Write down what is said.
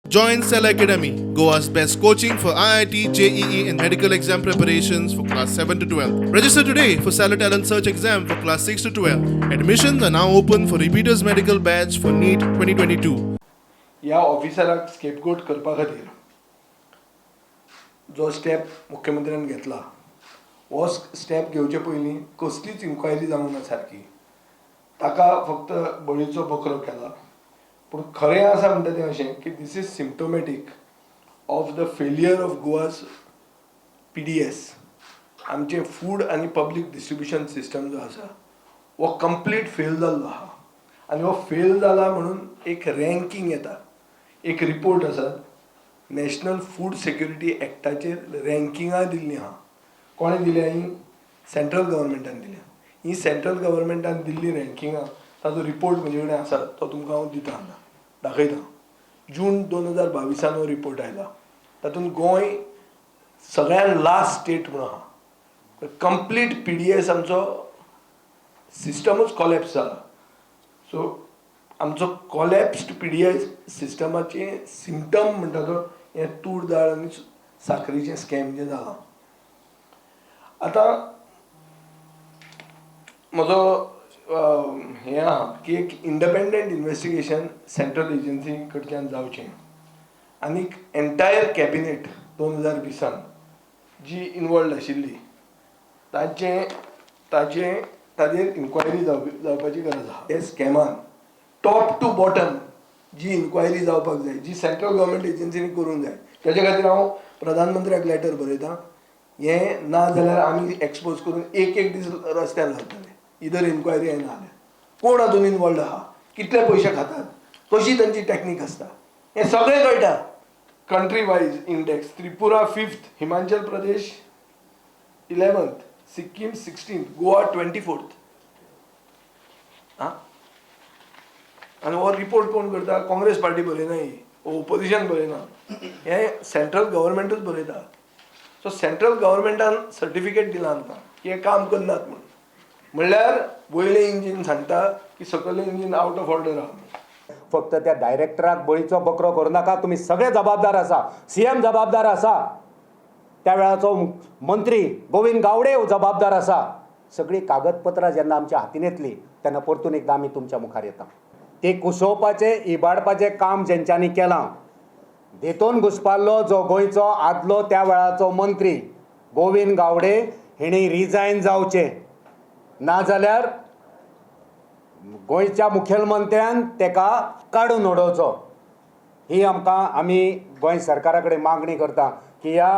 Join Cell Academy, Goa's best coaching for IIT, JEE, and medical exam preparations for class 7 to 12. Register today for Stellar Talent Search exam for class 6 to 12. Admissions are now open for repeaters medical batch for NEET 2022. ह्या ऑफिसराक scapegoat करपा खातीर जो step मुख्यमंत्र्यान घेतला, हो step घेवचे पयलीं कसलीच इन्क्वायरी जावंक ना सारकी. ताका फक्त बळीचो बकरो केला. पूण खरें आसा म्हणटा तें अशें की this is symptomatic of the failure of Goa's PDS. आमचें फूड आनी पब्लीक डिस्ट्रिब्युशन सिस्टम जो आसा हो कंप्लीट फेल जाल्लो आहा आनी हो फेल जाला म्हणून एक रँकींग येता. एक रिपोर्ट आसा, नॅशनल फूड सेक्युरिटी एक्टाचेर रँकिंगां दिल्लीं आहा. कोणें दिल्या ही? सेंट्रल गव्हर्मेंटान दिल्या. ही सेंट्रल गव्हर्मेंटान दिल्ली रँकिंगां, ताजो रिपोर्ट म्हजे कडेन आसा, तो तुमकां हांव दिता, हांगा दाखयता. जून 2022 हो रिपोर्ट आयला. तातूंत गोंय सगळ्यान लास्ट स्टेट म्हणून आहा. कंप्लीट पीडीएस आमचो सिस्टमूच कॉलॅप्स जाला. सो आमचो कॉलॅप्स्ड पीडीएस सिस्टमाचे सिमटम म्हणटा तो हें तूर दाळ आनी साकरीचें स्कॅम जें जालां. आतां म्हजो हें आहा की एक इंडिपेंडंट इन्वेस्टिगेशन सेंट्रल एजन्सी कडच्यान जावचें आनीक एंटायर कॅबिनेट 2020 जी इनवॉल्ड आशिल्ली ताचें ताचें ताजेर इन्क्वायरी जावपाची गरज आहा. हे स्कॅमान टॉप टू बॉटम जी इन्क्वायरी जावपाक जाय, जी सेंट्रल गव्हर्मेंट एजन्सीनी करूंक जाय, तेजे खातीर हांव प्रधानमंत्र्याक लेटर बरयतां. हें ना जाल्यार आमी एक्सपोज करून एक एक दीस रस्त्यार घालतले. इदर इन्क्वायरी येना जाल्यार कोण हातून इनवॉल्ड आहा, कितले पयशे खातात, कशी तांची टॅक्नीक आसता, हें सगळें कळटा. Country wise index, Tripura fifth, Himachal Pradesh 11th, Sikkim 16th, Goa 24th. आं, आनी हो रिपोर्ट कोण करता? काँग्रेस पार्टी बरयना ही, ओपोजिशन बरयना, हें सेंट्रल गव्हर्मेंटूच बरयता. सो सेंट्रल गव्हर्मेंटान सर्टिफिकेट दिलां आमकां की हें काम करनात म्हणून. म्हणल्यार वयलें इंजीन सांगता की सकयलें इंजीन आउट ऑफ ऑर्डर आहा. फक्त त्या डायरेक्टराक बळीचो बकरो करूं नाका. तुमी सगळे जबाबदार आसा. सीएम जबाबदार आसा, त्या वेळाचो मंत्री गोविंद गावडे जबाबदार आसा. सगळीं कागदपत्रां जेन्ना आमच्या हातीन येतली तेन्ना परतून एकदां आमी तुमच्या मुखार येता. ती कुसोवपाचें, इबाडपाचें काम जेंच्यांनी केलां, देतोन घुसपाल्लो जो गोंयचो आदलो त्या वेळाचो मंत्री गोविंद गावडे हेणी रिजायन जावचें, नाजाल्यार गोंयच्या मुखेलमंत्र्यान तेका काडून उडोवचो. ही आमकां आमी गोंय सरकारा कडेन मागणी करता की ह्या